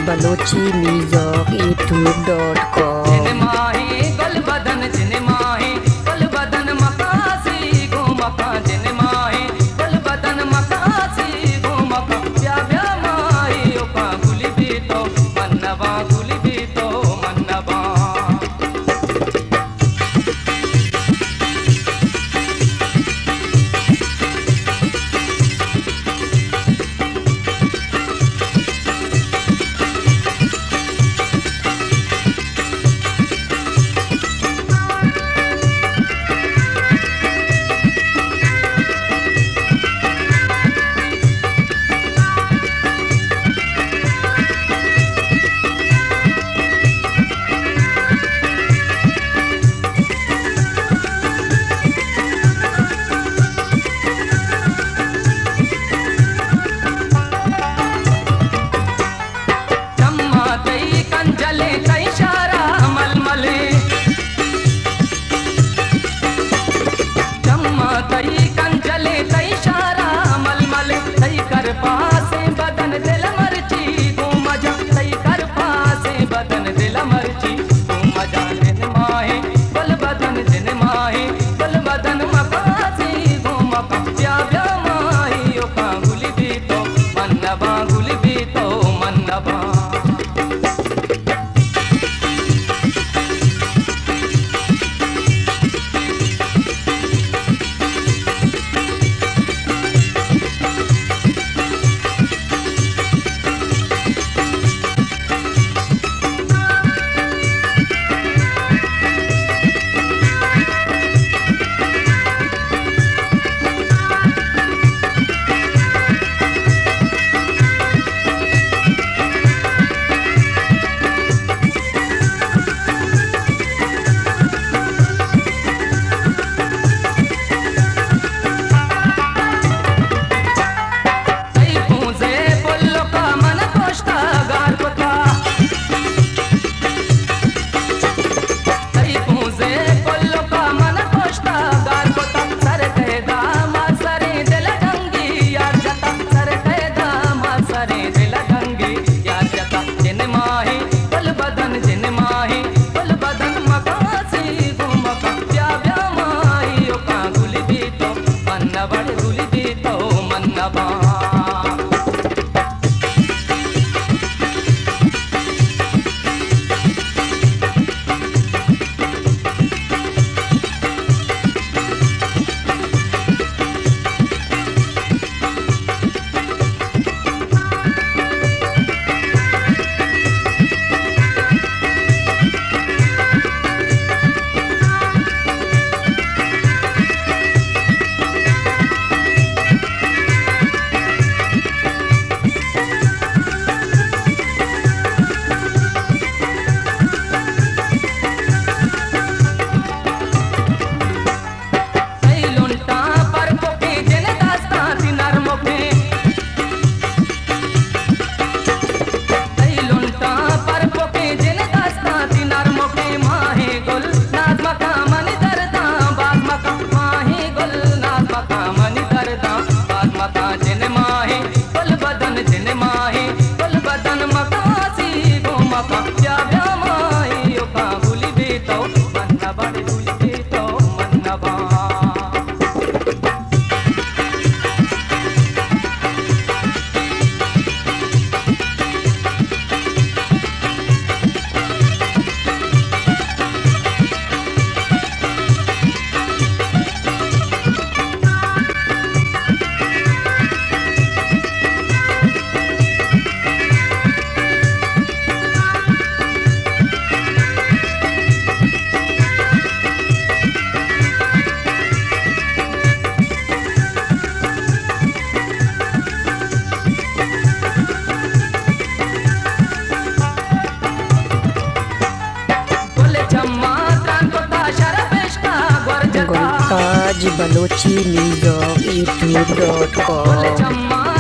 Balochi music YouTube dot com. جن ماہی گل بدن، جن ماہی گل بدن مکاسی گو مکان، جن ماہی گل بدن مکاسی گو مکان، بیا بیا ماہی اوکا گل بی تو من نبا، گل بی تو من نبا۔ چما تئی کنجلیں، تئی شارا ململیں۔ چما تئی کنجلیں، تئی شارا ململیں۔ تئی کرپاسیں بدن دل مرچی گوں مجاں، تئی کرپاسیں بدن دل مرچی گوں مجاں۔ جن ماہیں گل بدن، جن ماہیں گل بدن مکاسی گوں مکاں۔ بیا بیا ماہی اوکاں گل بی تو من نباں، گل بی تو من نباں۔ تئی پونزے پلکا من پشتا گار کتا۔ تئی پونزے پلکا من پشتا گار کتا۔ سر تئی داما سریں دل ڈنگی یار جتا۔ سر تئی داما سریں دل ڈنگی یار جتا۔ جن ماہی گل بدن، جن ماہی گل بدن مکاسی گوں مکاں۔ بیا بیا ماہی اوکاں گل بی تو من نباں، گل بی تو من نباں۔ تئی لنٹاں پر پکیں، جن دستاں تئی نرمکیں۔ تئی لنٹاں پر پکیں، جن دستاں تئی نرمکیں۔ ماہیں گل ناز مکاں منی درداں باز مکاں۔ ماہیں گل ناز مکاں منی درداں باز مکاں۔ جن ماہیں گل بدن، جن ماہیں گل بدن مکاسی گوں مکاں۔ بیا بیا ماہی اوکاں گل بی تو من نباں، گل بی تو من نباں۔ گل چماں تران کتا شرپ عشقا گور جتا۔ Gultaj Balochi music YouTube dot com. گل چماں